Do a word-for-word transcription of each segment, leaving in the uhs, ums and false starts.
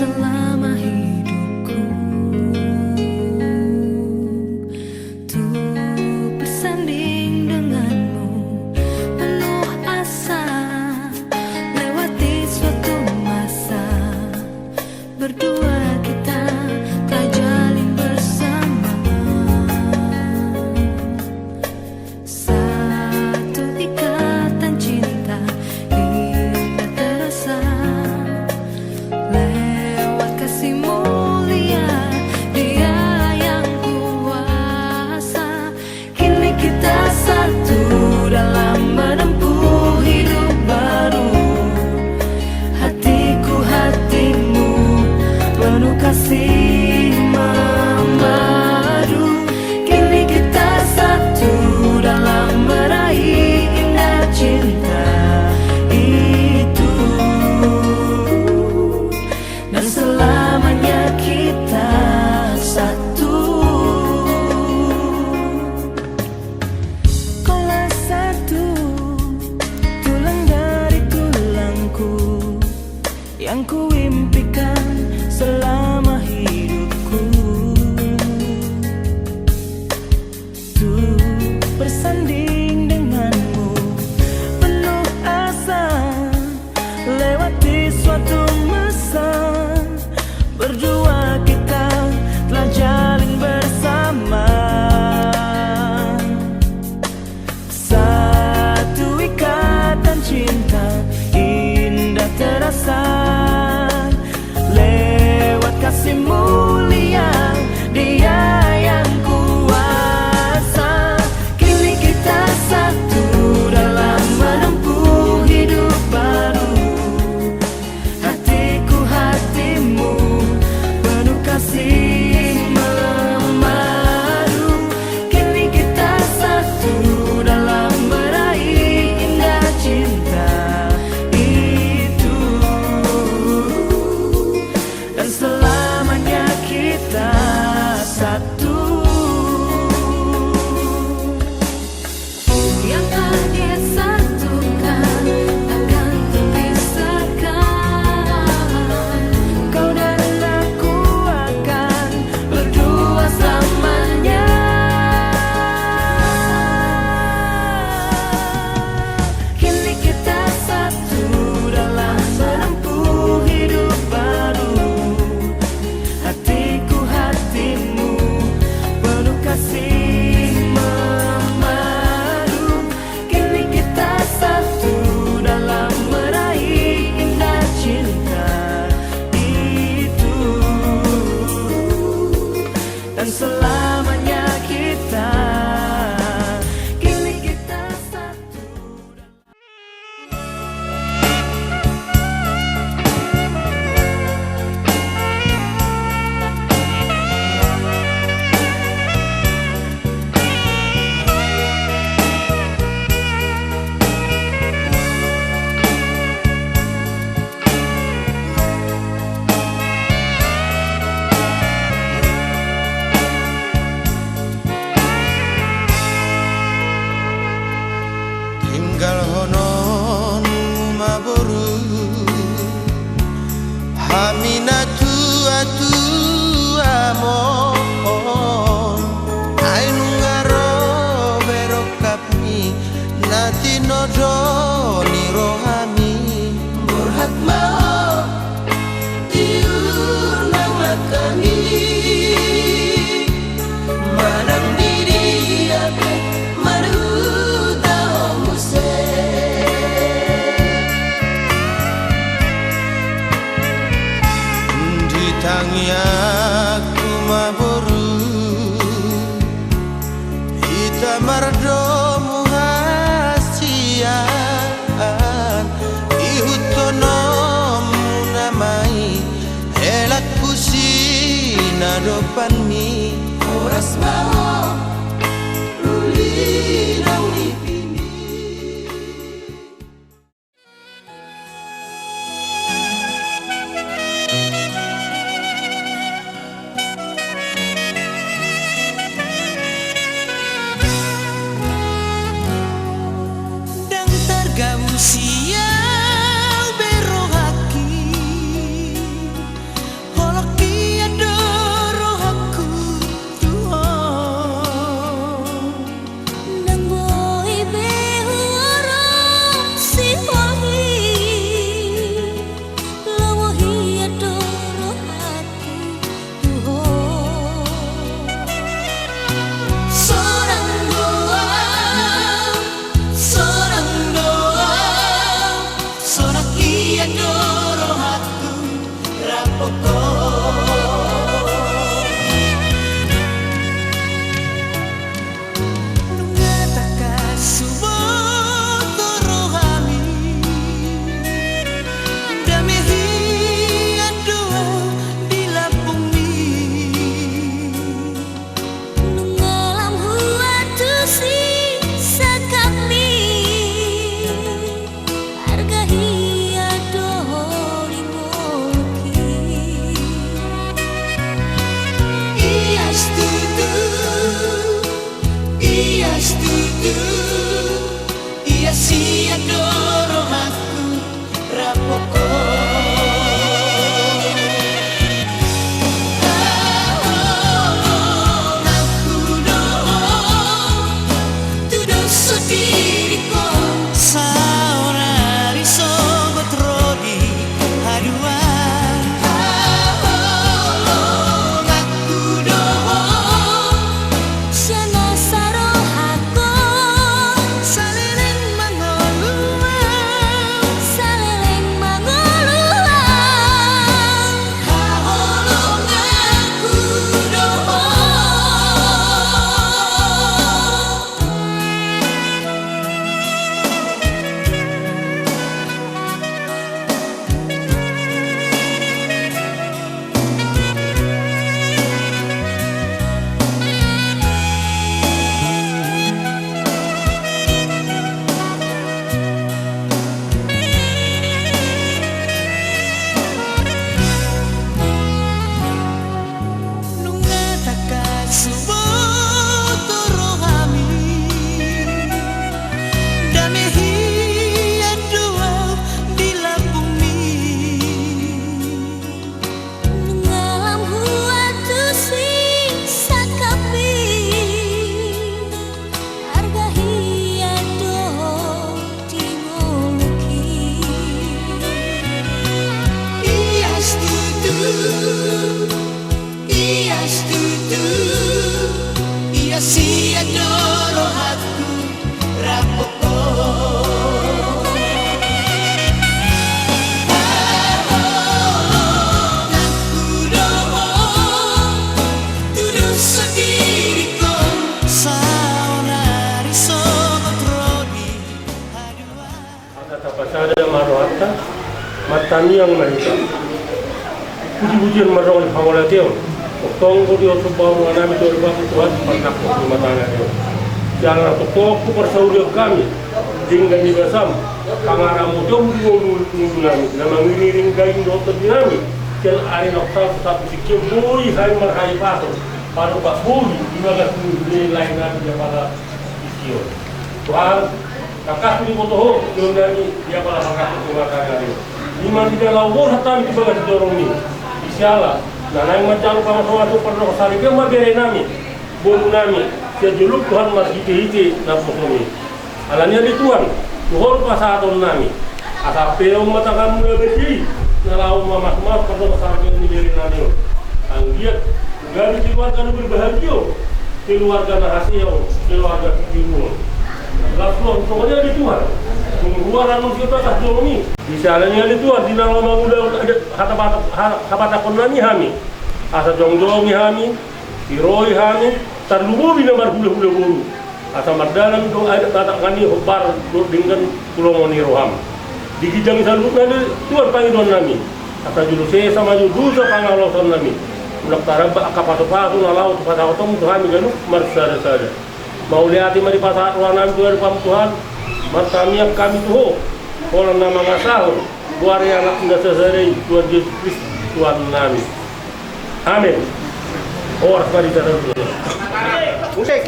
Selama hidupku, untuk bersanding denganmu, penuh asa, lewati suatu masa, berdua kita telah jalin bersama. Satu ikatan cinta indah terasa, lewat kasih mulia Dia yang kuasa. Kini kita satu dalam menempuh hidup baru. Hatiku hatimu, penuh kasih memadu. Kini kita satu dalam meraih indah cinta itu. Dan selamanya kita satu. Kaulah satu tulang dari tulangku, yang kuimpikan selama hidupku. Untuk bersanding denganmu, penuh asa, lewati suatu masa, berdua kita telah jalin bersama. Satu ikatan cinta indah terasa, lewat kasih mulia Dia yang kuasa. Kini kita satu dalam menempuh hidup baru. Hatiku hatimu, penuh kasih memadu. Kini kita satu dalam meraih indah cinta itu. Dan selamanya kita satu. Yang telah disatukan takkan terpisahkan. Kau dan aku akan berdua selamanya. Kini kita satu dalam menempuh hidup baru. Hatiku hatimu, penuh kasih memadu. Kini kita satu dalam meraih indah cinta itu. Dan selamanya kita, kini kita satu. Tinggalhononmu ma boru hami na tuatua on. Ai nunga ro be rongkapmi na tinodo ni rohami. Borhat ma ho di urnang ma hami. Manang di dia pe marhuta ho muse. Di tangiangku ma boru hita mardomu hasian, ihuthononmu nama i helangku sinadopanmi. Horas ma ho uli naung nipimi. Ndang targabus i au be rohangki, Nunga tangkas huboto rohami, dame hian do au di lambungmi. Nunga lam huantusi sangkapmi, arga hian do di ngolungki. Ias tutu, ias tutu, ias hian do rohangku rap ho. Haholonganku do ho tu dosa diringku, saonari sogot ro di haduan. Haholonganku do ho, sian nasa rohangkon, saleleng mangolu au, saleleng mangolu au. Haholonganku do ho. Nunga tangkas huboto rohami, dame hian do au di lambungmi. Nunga lam huantusi sangkapmi, arga hian do di ngolungki. Ias tutu, ias tutu, ias hian do rohangku rap ho. Haholonganku do ho tu dosa diringku, saonari sogot ro di haduan. Asa tapasada ma rohanta, martangiang ma hita. Pujipujian mardongan hamauliateon, tongtong do dihorhon bahenonnami tu Tuhan, marnangkok ni matana i. Jala tongtong huparsaulihon hami denggan ni basam, pangaramotionmu di ngolunami, na mangiringiring gajang dohot tondinami, sian ari na sahat tu singkop on boi hami marhahipason, parupa boi di bagas ni laenami di apala singkop on. Tuhan, tangkas do diboto Ho di ngolunami di apala singkop on. Ima di na laho borhat hami di bagas ni joroMi, di siala na naeng manjalo pamasumasu pardongansaripeon ma berenami, borunami, sian jolom Tuhan marhitehite naposoMi. Alani i ale Tuhan, tu Ho do pasahatonnami. Asa peop ma tanganMu na badia i, na laho mamasumasu pardongansaripeon ni berenami on. Anggiat gabe keluarga na berbahagia on, keluarga na hasea on, keluarga sitiruon. Laos songon i ale Tuhan, dung ruar annon sian bagas joroMi. Di siala ni i ale Tuhan, di na laho mangulahon adat habatahonnami hami, asa jongjongi hami, tiroi hami, tarlumobi na marhulahula boru. Asa mardalan do adat Batak nangkin hombar dohot denggan tu lomo ni rohaM. Di ginjang i saluhutna ale Tuhan pangidoannami, asa jolo sesa ma jolo dosa pangalaoannami. Unang taramba angka pasupasu na laho tu pasahatonMu tu hami ganup marsadasada. Mauliate ma dipasahat rohanami tu adopanMu Tuhan. Martangiang hami tu Ho, holan na mangasahon goar ni AnakMu na sasada i, Tuhan Jesus Kristus Tuhannami. Amen. Horas ma di hita saluhutna. Musik.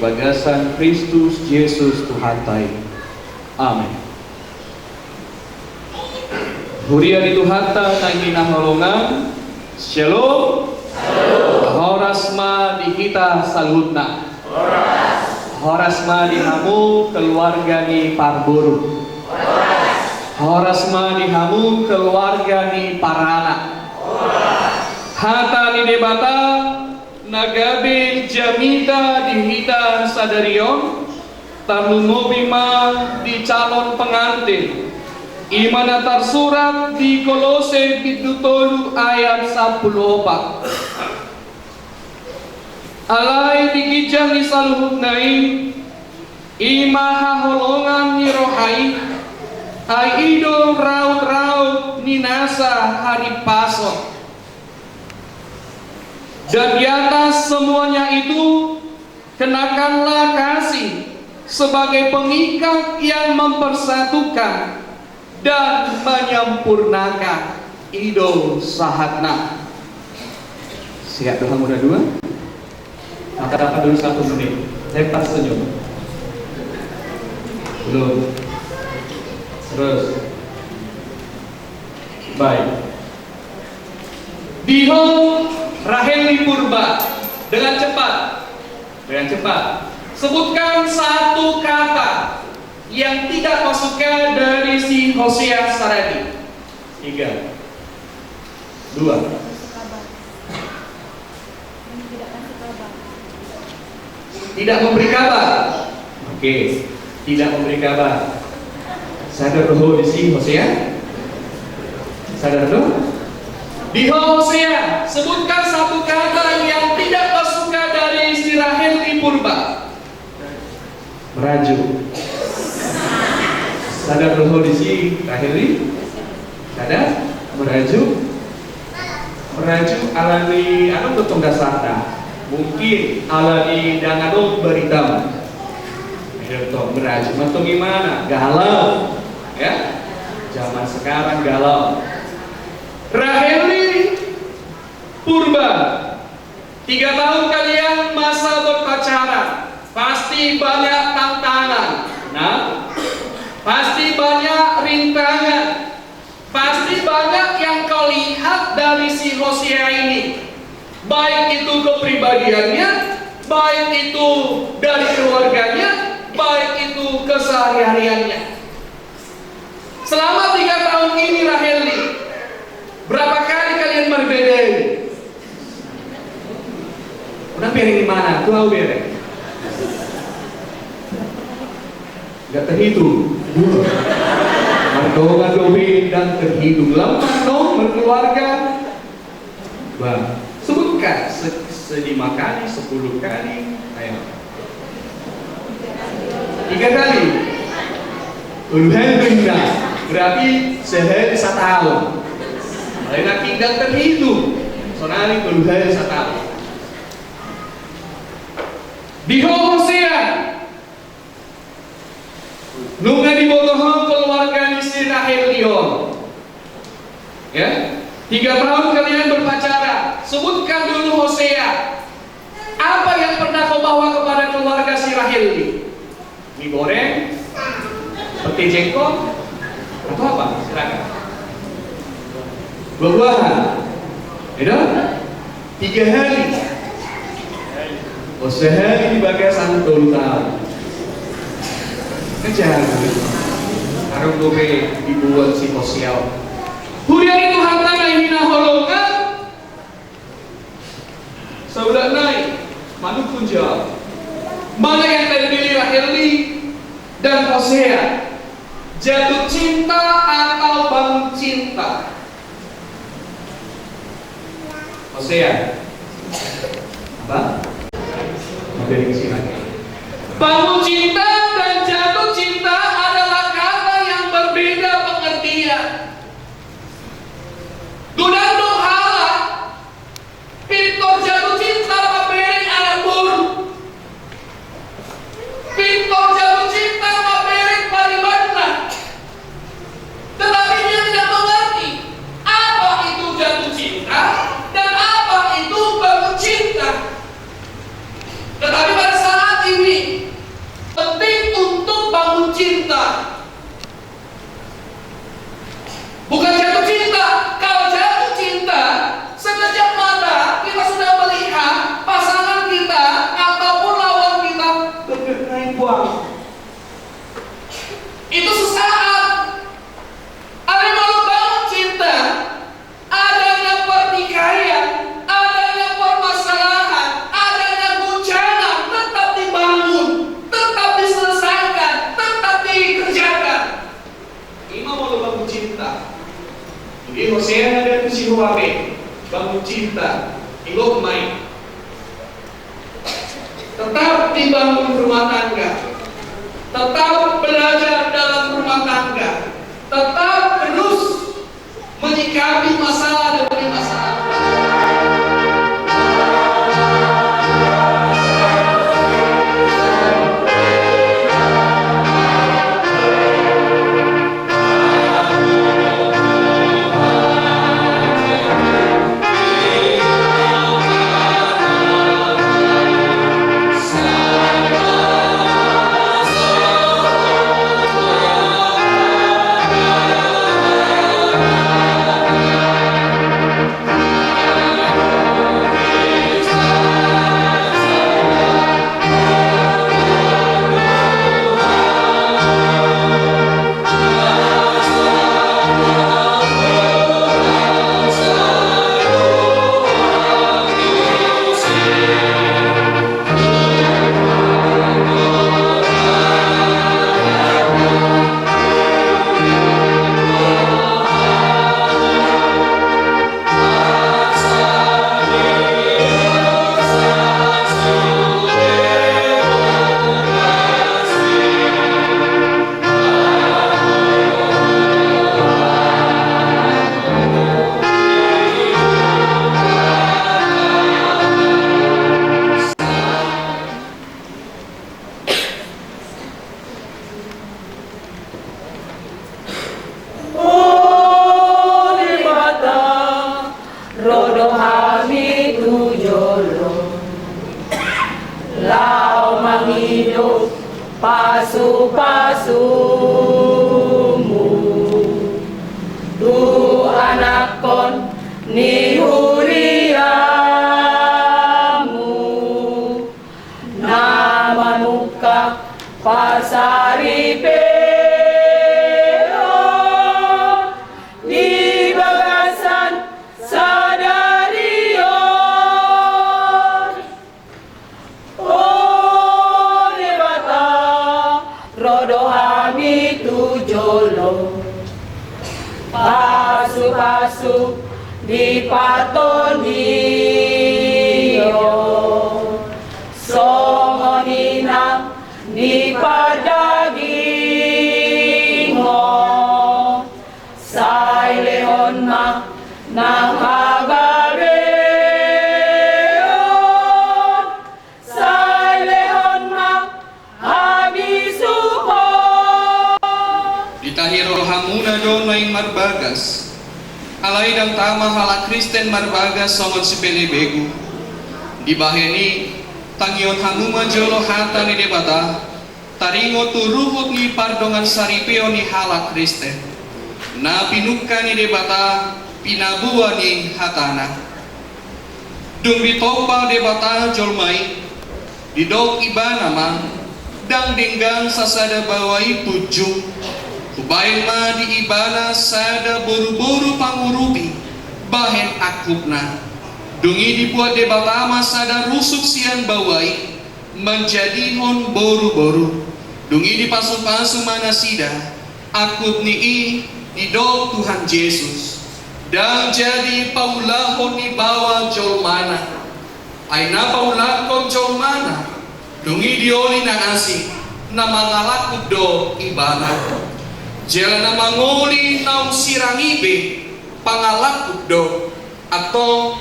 Bagasan Kristus Jesus Tuhanta i. Amen. Huria ni Tuhanta na hinaholongan, Shalom. Horas ma di hita saluhutna. Horas ma di hamu keluarga ni parboru. Horas ma di hamu keluarga ni paranak. Hata ni Debata na gabe jamita di hita sadari on, tarlumobi ma di calon pengantin. I ma na tarsurat di Kolose bindu tolu ayat sampulu opat. Alai di ginjang ni saluhutna i, i ma haholongan ni roha i, ai i do raut-raut ni nasa haripason. Dan di atas semuanya itu, kenakanlah kasih sebagai pengikat yang mempersatukan dan menyempurnakan. I do sahatna. Siap do hamu na dua? Maka dapat dulu satu menit. Lepas senyum. Belum. Terus. Baik. Di ho Rahelli Purba, dengan cepat. Dengan cepat. Sebutkan satu kata yang tidak kau suka dari si Hosea Saragi. Tiga. Dua. Tidak memberi kabar. Oke. Tidak memberi kabar. Sadar do ho disi, Hosea? Sadar do? Di ho, Hosea, sebutkan satu kata yang tidak kau suka dari si Rahelli Purba. Merajuk. Sadar do ho disi, Rahelli? Sadar? Merajuk. Merajuk alani, anu, tong dasarna. Mungkin alani ndang adong barita. Merajuk ma tong, imana? Galau. Ya? Zaman sekarang galau. Rahelli Purba. Tiga tahun kalian masa berpacaran, pasti banyak tantangan. Nah, pasti banyak rintangan. Pasti banyak yang kau lihat dari si Hosea ini. Baik itu kepribadiannya, baik itu dari keluarganya, baik itu kesehari-hariannya. Selama tiga tahun ini, Rahelli, berapa kali kalian berbeda ini? Unang bereng imana, tu au bereng. Nggak terhitung. Mardongan dope ndang terhitung. Lam mardongan, berkeluarga. Bah, sebutkan se-, selima kali, sepuluh kali. Ayo. Tiga kali. Tolu hali do inna. Berarti sehari sataon. Alai nangkin ndang terhitung. Sonari tolu hali sataon. Di ho, Hosea. Nunga diboto ho keluarga ni si Rahelli on. Ya, tiga tahun kalian berpacaran. Sebutkan dulu, Hosea, apa yang pernah kau bawa kepada keluarga si Rahelli? Mie goreng, pete jengkol, atau apa? Silakan. Buah-buahan. Ya dong? Tiga hali. O, sehari di bagasan tolu taon. Kejar. Arung dope dibuat si Hosea. Huria ni Tuhanta na hinaholongan. Saulak nai, manungkun jawab. Mana yang terpilih, Rahelli dan Hosea? Jatuh cinta atau bangun cinta? Hosea. Apa? Memberi silakan. Bangun cinta dan jatuh cinta adalah kata yang berbeda pengertian. Godang do halak pintor jatuh cinta mambereng anak boru. Pintor jatuh cinta mambereng paribanna. Tetapi dia tidak mengerti apa itu jatuh cinta dan apa itu bangun cinta. Tetapi pada saat ini, Tetap dibangun rumah tangga, tetap belajar dalam rumah tangga, tetap terus menyikapi masalah demi masalah. O Debata, ro do hami tu jolo, laho mangido pasupasumu tu anakkon ni huriamu na manungkap parsaripeon di bagasan sadari on. O Debata, ro do hami tu jolo, pasupasu di partondion, songon i nang di pardagingon. Sai lehon ma nang hagabeon, sai lehon ma habisuhon. Ditahi rohamuna do naeng marbagas, alai ndang tama halak Kristen marbagas songon sipelebegu. Dibahen i, tangihon hamu ma jolo hata ni Debata, taringot tu ruhut ni pardongansaripeon ni halak Kristen, na pinungka ni Debata pinaboa ni hatana. Dung ditompa Debata jolma i, didok Ibana ma, ndang denggan sasada baoa i punjung. Hubahen ma di Ibana sada boruboru pangurupi bahen angkupna. Dung i dibuat Debata ma sada rusuk sian baoa i, manjadihon boruboru. Dung i dipasupasu ma nasida. Angkup ni i didok Tuhan Jesus, ndang jadi paulahon ni baoa jolmana, ai na paulahon jolmana. Dung i dioli na asing, na mangalangkup do ibana. Jala na mangoli naung sirang i pe pangalangkup do. Antong,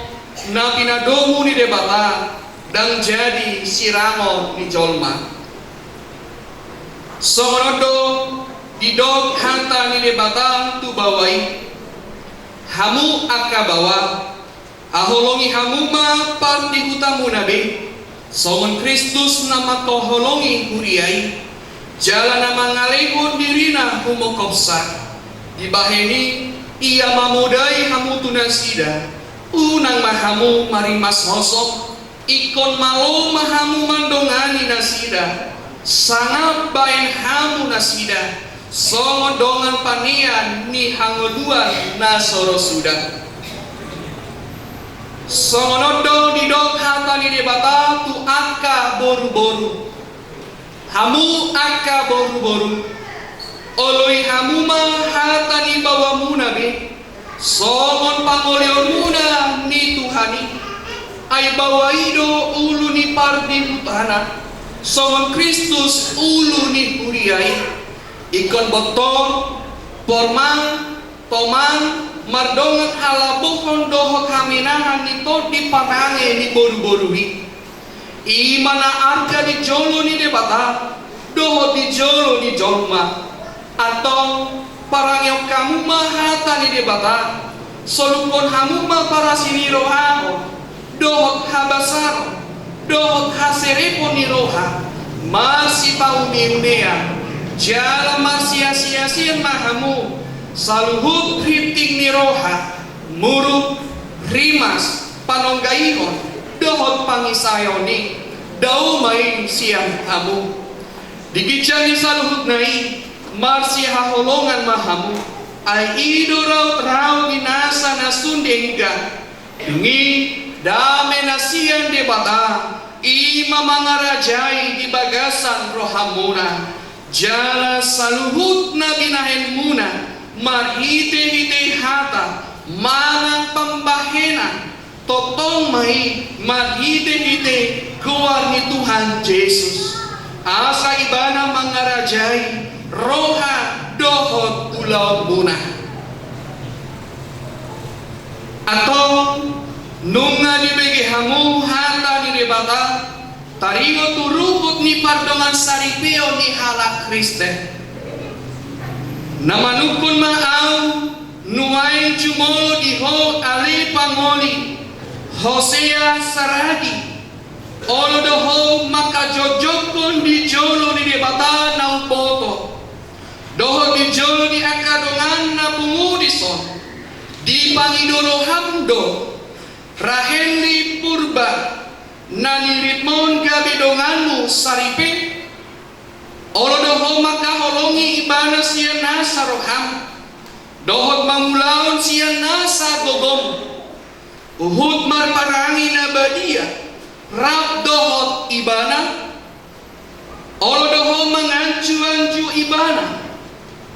na pinadomu ni Debata ndang jadi sirangon ni jolma. Songon on do didok hata ni Debata tu baoa i. Hamu angka baoa, haholongi hamu ma pardihutamuna be, songon Kristus na mangkaholongi huria i, jala na mangalehon dirina humongkopsa. Dibahen i, ia mamodai hamu tu nasida. Unang ma hamu marimas hosok, ingkon malo ma hamu mandongani nasida, sangap baen hamu nasida songon dongan panean ni hangoluan na so ro suda. Songon on do didok hata ni Debata tu angka boruboru. Hamu angka boruboru, oloi hamu ma hata ni baoamuna be, songon pangolihonmuna ni Tuhan i. Ai baoa i do ulu ni di hutana, songon Kristus ulu ni huria i. Ingkon bontor, pormang, tomang, mardongan halabohon dohot hamenangan ni tondi parange ni boruboru i. I ma na arga di jolo ni Debata dohot di jolo ni jolma. Antong, parangehon hamu ma hata ni Debata, solukhon hamu ma parasi ni roha on, dohot habasaron, dohot haserepon ni roha, marsipaumeumea, jala marsiasiasian ma hamu, saluhut rintik ni roha, muruk, rimas, panonggaihon, dohot pangisaion i, dao ma i sian hamu. Di ginjang ni saluhutna i, marsihaholongan ma hamu, ai i do raut-raut ni nasa na sun denggan. Dung i, dame na sian Debata, i ma mangarajai di bagasan rohamuna, jala saluhut na binahenmuna, marhitehite hata manang pambahenan, tongtong ma i marhitehite goar ni Tuhan Jesus, asa Ibana mangarajai roha dohot ulaonmuna. Antong, nunga dibege hamu hata ni Debata, taringot tu ruhut ni pardongansaripeon ni halak Kristen. Na manungkun ma ahu, nuaeng jumolo di ho ale pangoli, Hosea Saragi, olo do ho mangkajotjothon di jolo ni Debata na umboto, dohot di jolo ni angka dongan na pungu dison, dipangido roham do, Rahelli Purba, na niripmon gabe donganmu saripe? Olo do ho mangkaholongi ibana sian nasa roham, dohot mangulahon sian nasa gogom, huhut marparange na badia rap dohot ibana? Olo do ho manganjuanju ibana,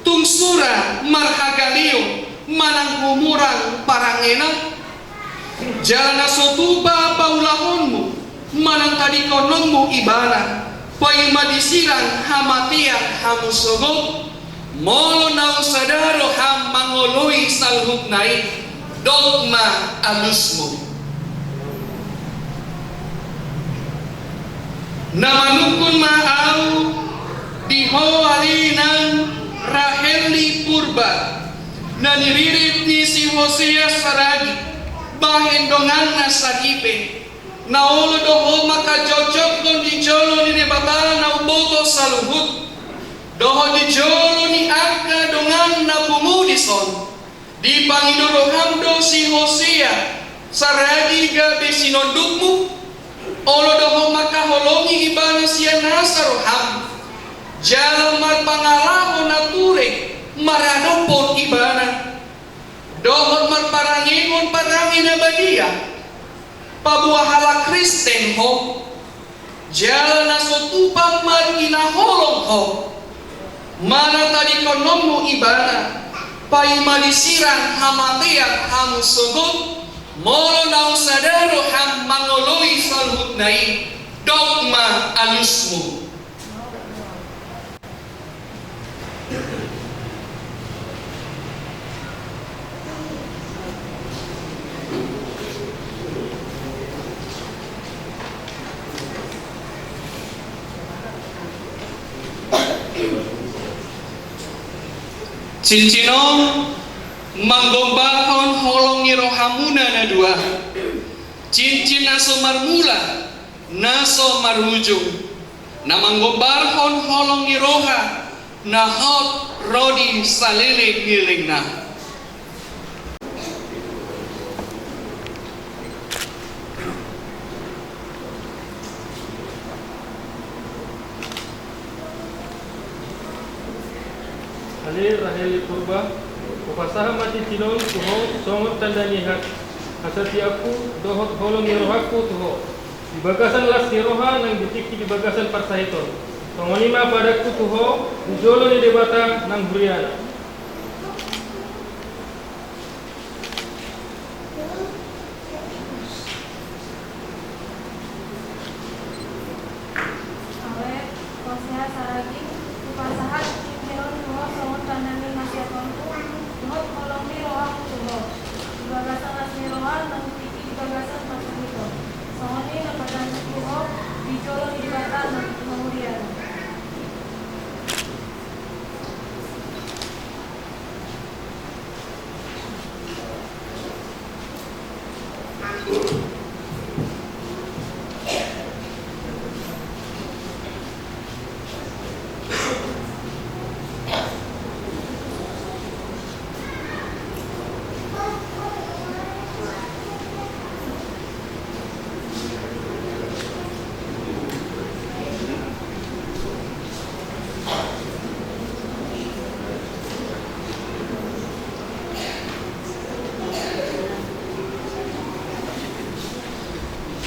tung sura marhagaleon manang humurang parangena? Jala na so tupa paulahonmu manang tadingkononmu ibana, paima disirang hamatean hamu sogot? Molo naung sada roham mangoloi saluhutna i, dok ma alusmu. Na manungkun ma ahu di ho ale inang Rahelli Purba, na niririt ni si Hosea Saragi, bahen donganna saripe, na olo do ho mangkajotjothon di jolo ni Debata na umboto saluhut, dohot di jolo ni angka dongan na pungu dison. Dipangido roham do si Hosea Saragi gabe sinondukmu? Olo do ho mangkaholongi ibana sian nasa roham, jala marpangalaho na ture maradophon ibana, dohot marparangehon parange na badia? Paboa halak Kristen ho, jala na so tupa marhinaholong ho, manang tadingkononmu ibana, paima disirang hamatean hamu sogot? Molo naung sada roham mangoloi saluhutna i, dok ma alusmu. Cincin on manggombarhon holong ni rohamuna na dua. Cincin na so marmula, na so marujung, na manggombarhon holong ni roha na hot ro di saleleng ni lelengna. Ale Rahelli Purba, hupasahat ma cincin on tu ho songon tanda ni ha-, hasatiaonku dohot holong ni rohangku tu ho, di bagasan las ni roha nang di tingki di bagasan parsahiton. Songon i ma padanku tu ho di jolo ni Debata nang huriana.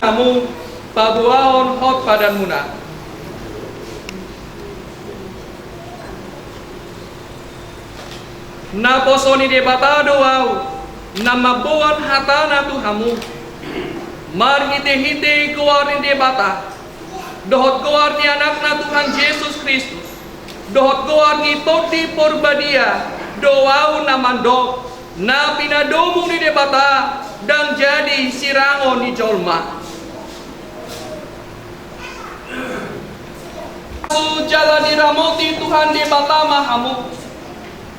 hamu paboahon hot padanmuna. Naposo ni Debata do ahu, na mamboan hatana tu hamu. Marhitehite goar ni Debata dohot goar ni Anakna Tuhan Jesus Kristus dohot goar ni Tondi Porbadia do ahu na mandok, na pinadomu ni Debata ndang jadi sirangon ni jolma. Jala diramoti Tuhan Debata ma hamu.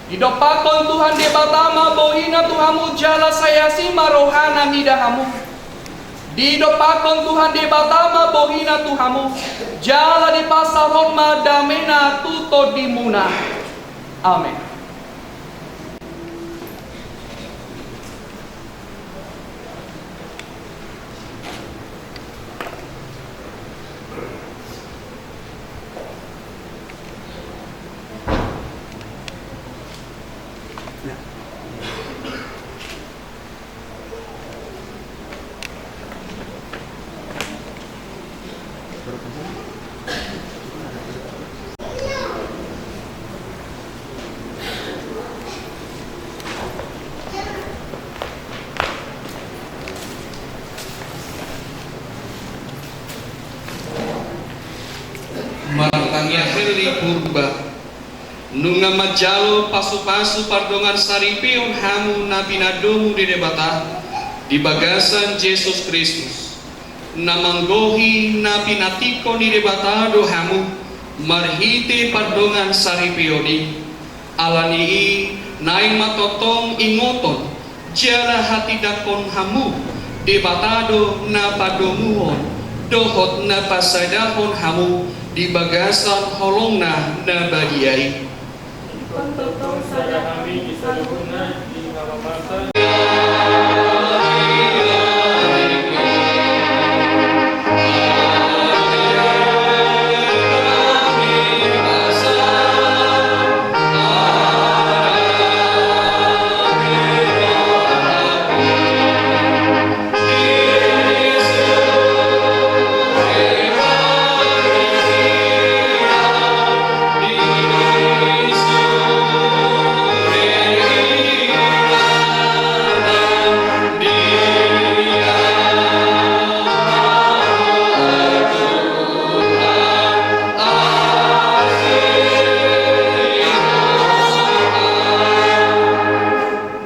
Didompakkon Tuhan Debata ma bohina tu hamu jala sai asi ma rohana mida hamu. Didompakkon Tuhan Debata ma bohina tu hamu jala dipasahat ma damena tu tondimuna. Amen. Martangiang hela di Purba. Nunga manjalo pasupasu pardongan saripeon hamu na pinadomu ni Debata di bagasan Jesus Kristus. Na manggohi na pinantikhon ni Debata do hamu marhite pardongan saripeon i. Alani i naeng ma tongtong ingoton jala hatindanghon hamu, Debata do na padomuhon dohot na pasadahon hamu di bagasan holongna na badia i. Ingkon tongtong sada hami di saluhutna di na mamasa.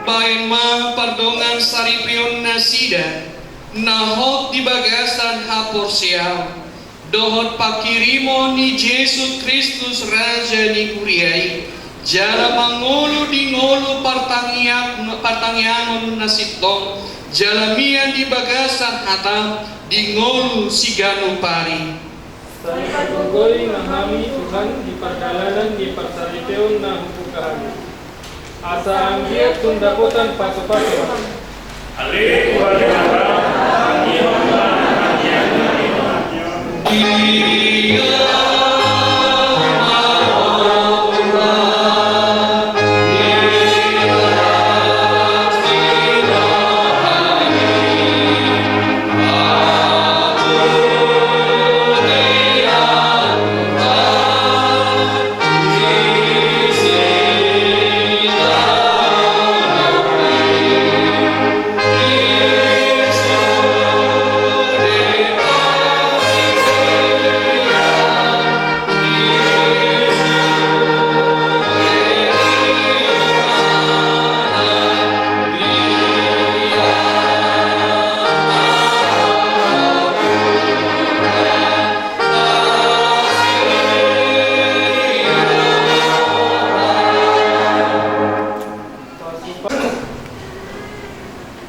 Baen ma pardongan saripeon nasida na hot di bagasan haporseaon dohot panghirimon ni Jesus Kristus Raja ni Huria i, jala mangolu di ngolu partangiang-, partangiangon na sintong, jala mian di bagasan hatam di ngolu siganup ari. Sai pagogoi ma hami Tuhan di pardalanan ni parsaripeon na hubuka hami. Asa anggiat tung dapotan pasupasu. Ale Tuhan Debata, anggiat ma anggiat.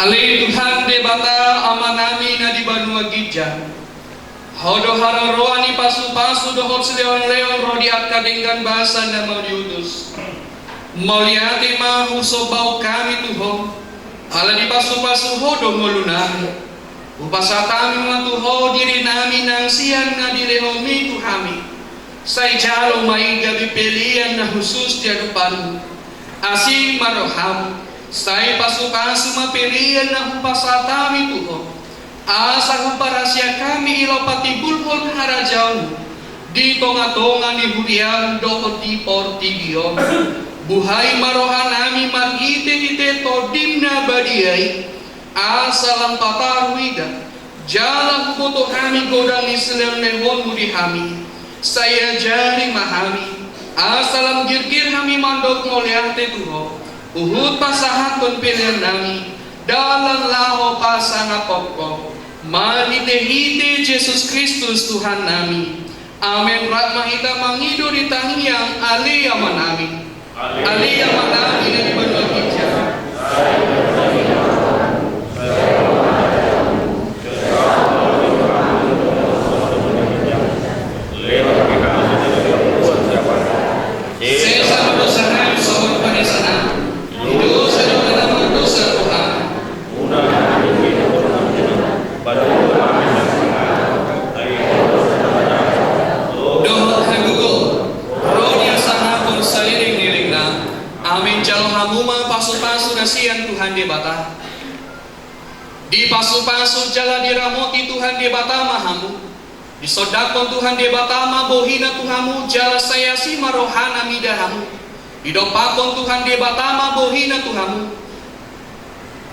Ale Tuhan Debata Amanami na di banua ginjang, Ho do haroroan ni pasupasu dohot silehonlehon ro di angka denggan basa na mau diutus. Mauliate ma husombahon hami tu Ho, ala dipasupasu Ho do ngolunami. Hupasahat hami ma tu Ho dirinami nang sian na dilehonMi tu hami. Sai jalo ma i gabe pelean na hushus di adopanMu. Asi ma rohaM, sai pasupasu ma pelean na hupasahat hami tu Ho. Asa huparasiak hami i laho patimbulhon harajaonmu di tongatonga ni huriam dohot di portibi on. Buhai ma rohanami marhitehite Tondim na badia i, asa lam patar huida jala huboto hami godang ni silehonlehonmu di hami. Sai ajari ma hami asa lam girgir hami mandok mauliate tu Ho, huhut pasahathon pelean nami dalan laho pasangapon Ho, marhitehite Jesus Kristus Tuhan nami. Amen. Rap ma hita mangido di tangiang Ale Amanami. Ale Amanami na di banua ginjang. Sesa ma dosa nami songon panesanami di dosa ni angka na mardosa tu hami. Dohot hagogoon, ro di hasangapon saleleng ni lelengna. Amen. Jalo hamu ma pasupasu na sian Tuhan Debata. Dipasupasu jala diramoti Tuhan Debata ma hamu. Disondangkon Tuhan Debata ma bohina tu hamu jala sai asi ma rohana mida hamu. Didompakkon Tuhan Debata ma bohina tu hamu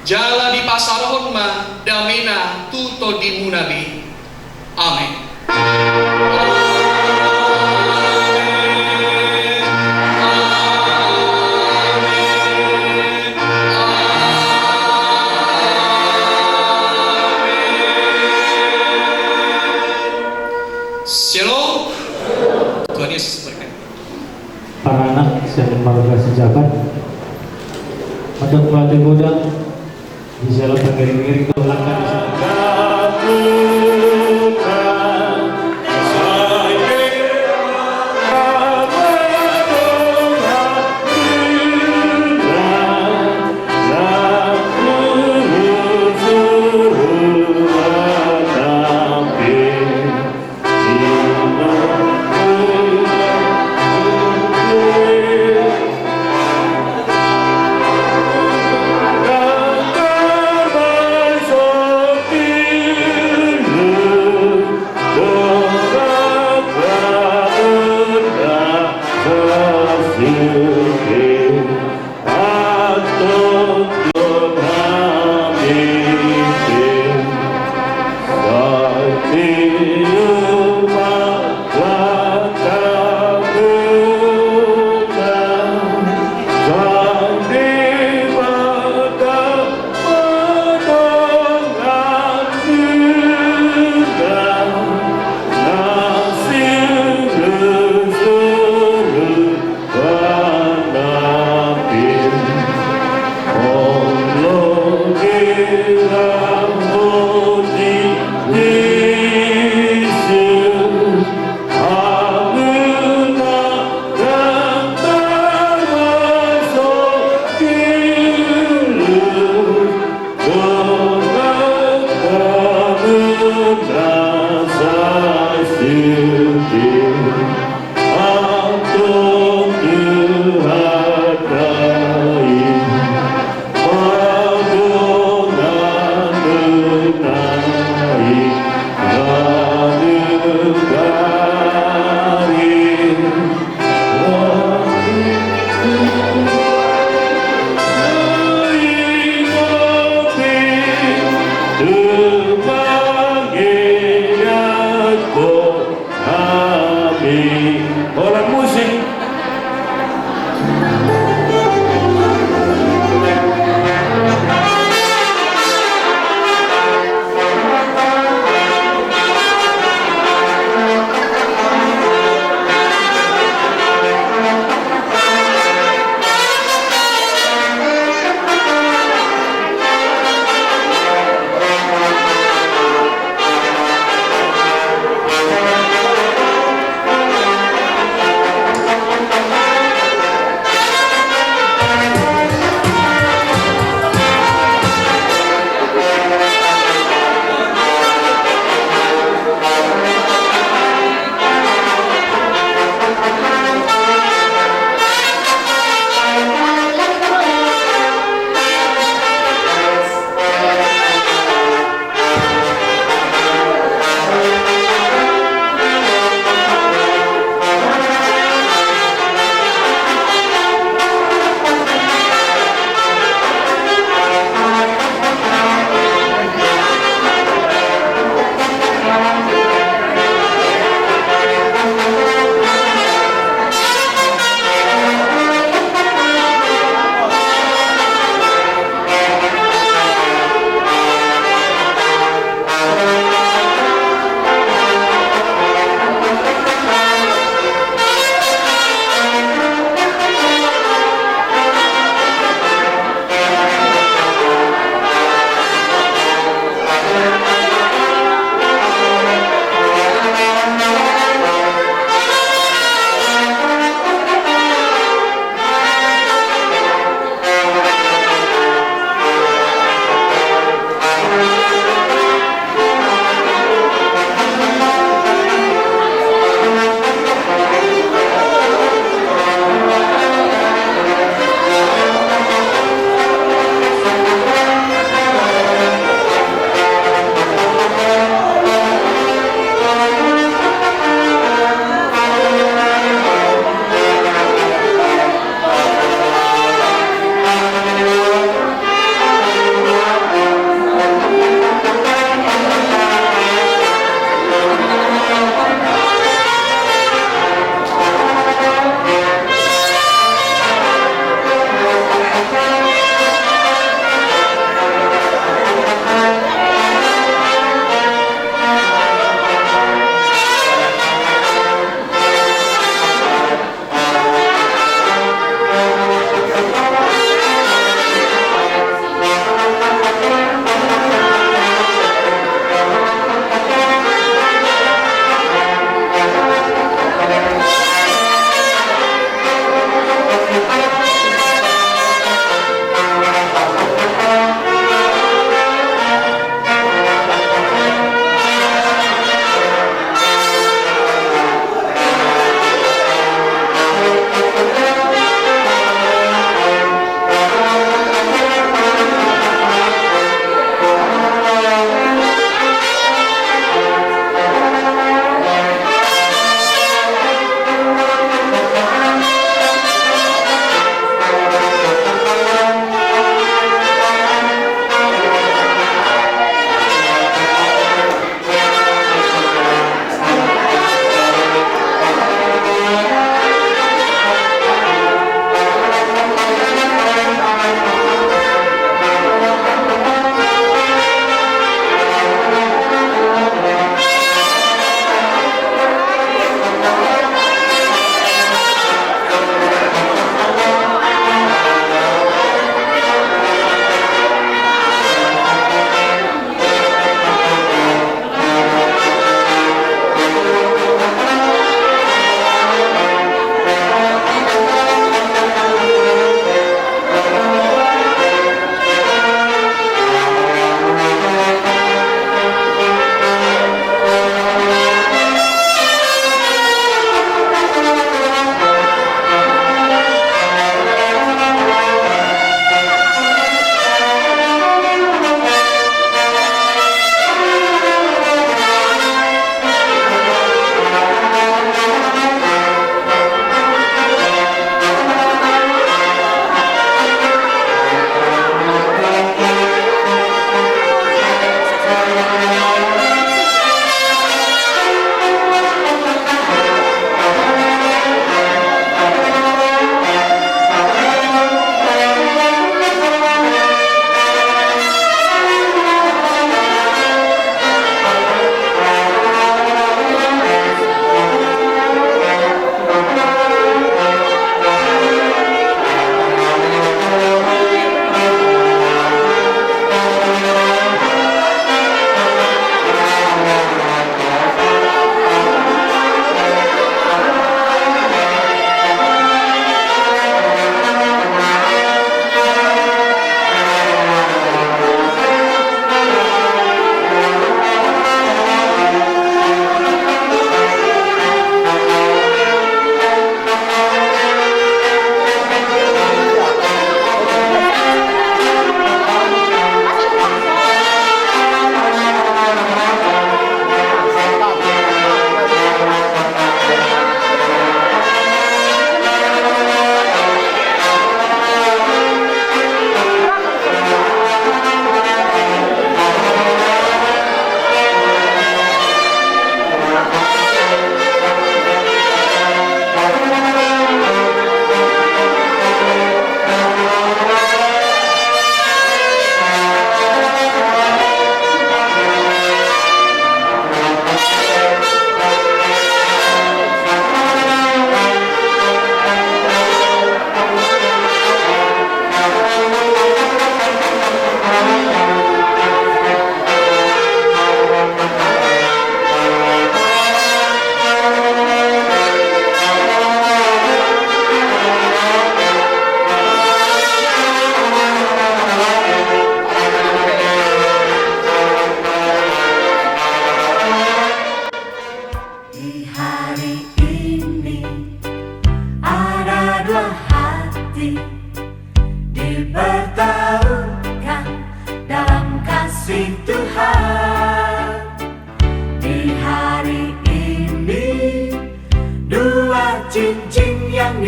jala dipasarohon ma damena tu tondimuna be. Amen. Shalom. Tuhan Yesus berkati. Para anak, sian marga Sijabat. Untuk pelatih godang, bisa lo pengiring-iring tuh langkah di sana.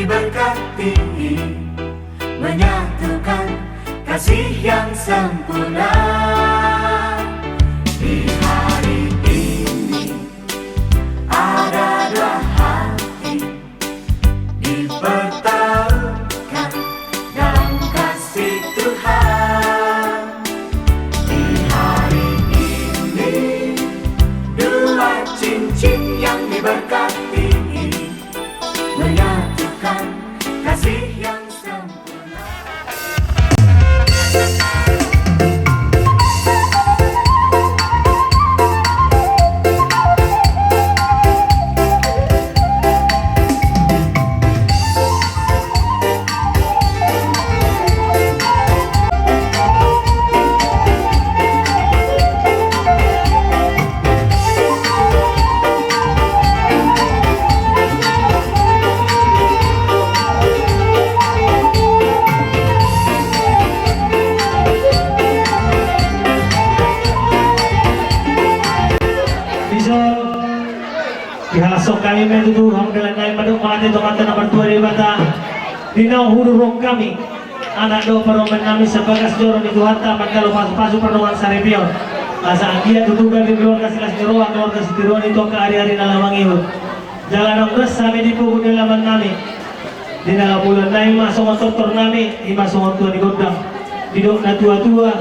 Diberkati, menyatukan kasih yang sempurna. Di hari ini ada dua hati dipertaruhkan dalam kasih Tuhan. Di hari ini dua cincin yang diberkati menyatukan kasih yang sempurna. Dison, dihalakhon hami ma tutu hamu dalan nami mandok mauliate tu Amanta na martua Debata. Di naung hudurhon hami anak dohot parumaen nami sian bagas joro ni Tuhanta, mandok pasupasu pardongansaripeon. Asa anggiat tutu gabe keluarga silas ni roha, keluarga sitiruon i tu angka ariari na lam mangihut. Jala naung das hami di pogu ni alaman nami, di na laho bulan nami ma songon tortor nami, i ma songon tua ni gondang. Didok na tuatua,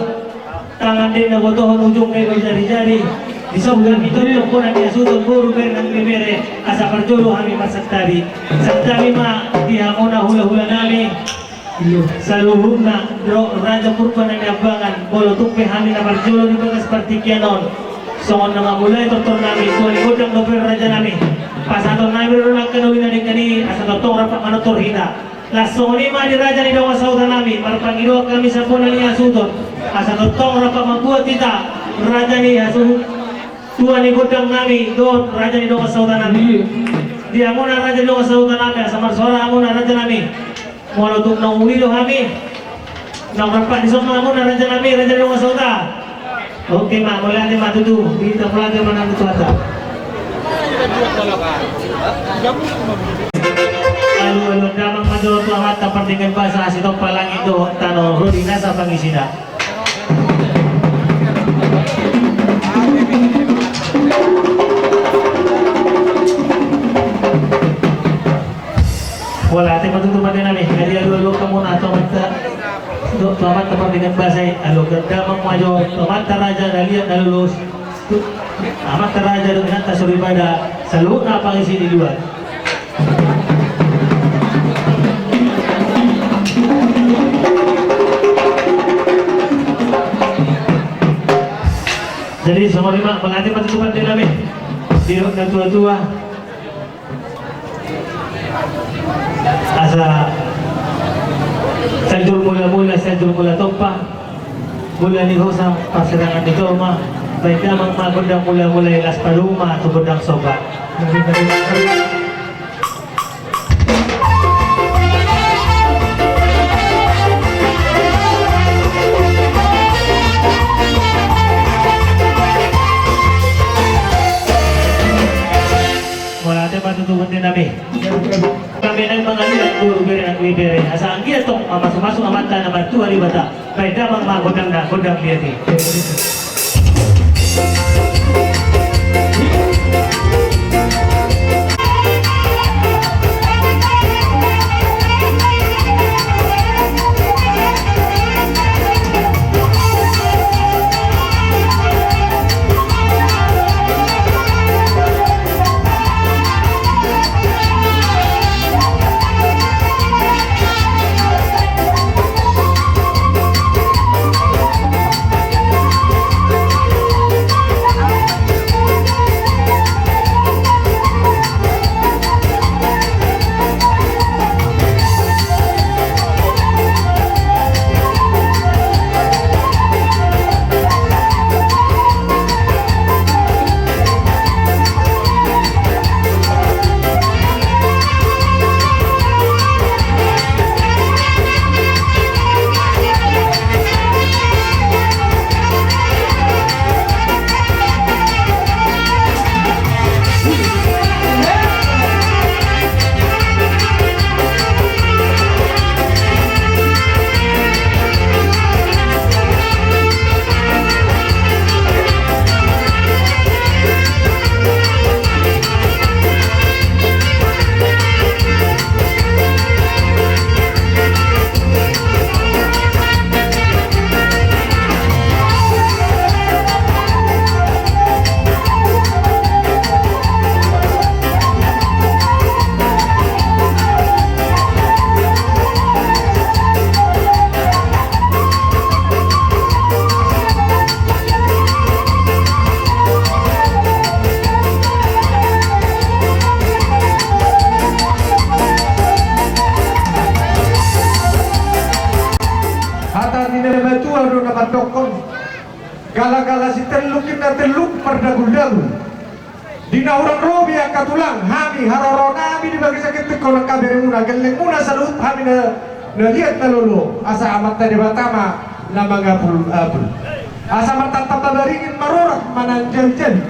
tangan do na botohon, ujungna do jarijari. Dison hami tongtong bona ni hasuhuton, boru, bere nang ibebere, asa parjolo hami marsantabi. Santabi ma di hamuna hulahula nami, saluhutna dohot Raja Purba Naniambangan, molo tung pe hami na parjolo di bagas partingkian on. Songon na mamulai tortor nami, tua ni gondang dope raja nami. Pasahaton nami do nangkin uli na denggan i, asa tongtong rap manortor hita. Laos songon i ma di raja ni dongan sahuta nami, marpangidoan hami sian bona ni hasuhuton, asa tongtong rap mambuat hita, raja ni hasuhut, tua ni gondang nami dohot raja ni dongan sahuta nami. Di hamuna raja ni dongan sahuta nami, asa marsuara hamuna raja nami. Molo tung naung uli do hami, naung rap dison ma hamuna raja nami, raja ni dongan sahuta. Oke ma, mauliate ma tutu, di hita mauliate ma nang tu Tuhanta. Alualuhon damang ma jolo tu Amanta pardenggan basa, sitompa langit dohot tano, ro di nasa pangisina. Mauliate ma tutu pande nami, jadi alualuhon hamu na tu Amanta, tu Amanta pardenggan basa i, alualuhon damang ma jolo tu Amanta raja na liat na lolos, tu Amanta raja dohot inanta soripada, saluhutna pangisi ni luat. Jadi songon i ma, mauliate ma tutu pande nami, didok na tuatua. Asa Sianjur Mulamula, Sianjur Mula Tompa, mula ni hosa, parsirangan ni jolma, baen damang ma gondang mulamula i, laos padomu ma tu gondang somba. Mauliate ma tutu pande nami. Nami naeng mangaliat boru, bere nang ibebere, asa anggiat tong mamasumasu Amanta na martua Debata. Baen damang ma gondangna, gondang liat i. Galagala sitelluk inna telluk mardaguldagul. Di na hurang robi angka tulang, hami haroro nami di bagasan tingki on angka beremuna, gellengmuna saluhut, hami na, na liat na lolo, asa Amanta Debata ma na mangapulapul. Asa martamba-tamba baringin, marurat ma na manjali-jali.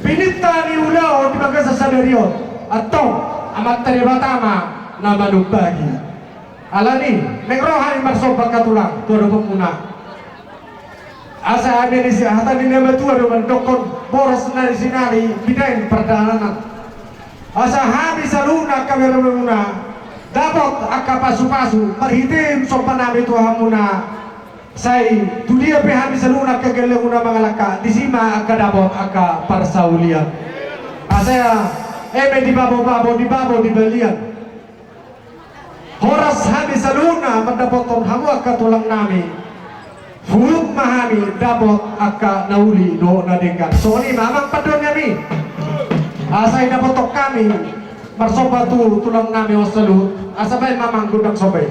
Pininta ni ulaon di bagasan sadari on, antong Amanta Debata ma na manumpahi. Alani, naeng ro hami marsomba angka tulang tu adopanmuna. Asa hami ni si hata ni na matua do mandokkon, boras na sinari, pindain pardalanan. Asa hami saluhutna angka beremuna dapot angka pasu-pasu, marhite somba nami tu hamuna. Sai tu dia pe hami saluhutna angka gellengmuna mangalangka, disi ma angka dapot angka parsaulian. Asa eme di babo-babo, di babo di balian. Horas hami saluhutna mandapothon hamu angka tulang nami. Huhut ma hami dapot angka na uli dohot na denggan. Songon i ma amang pandohan nami. Asa idapothon hami marsomba tu tulang nami on saluhut. Asa baen ma amang gondang somba i.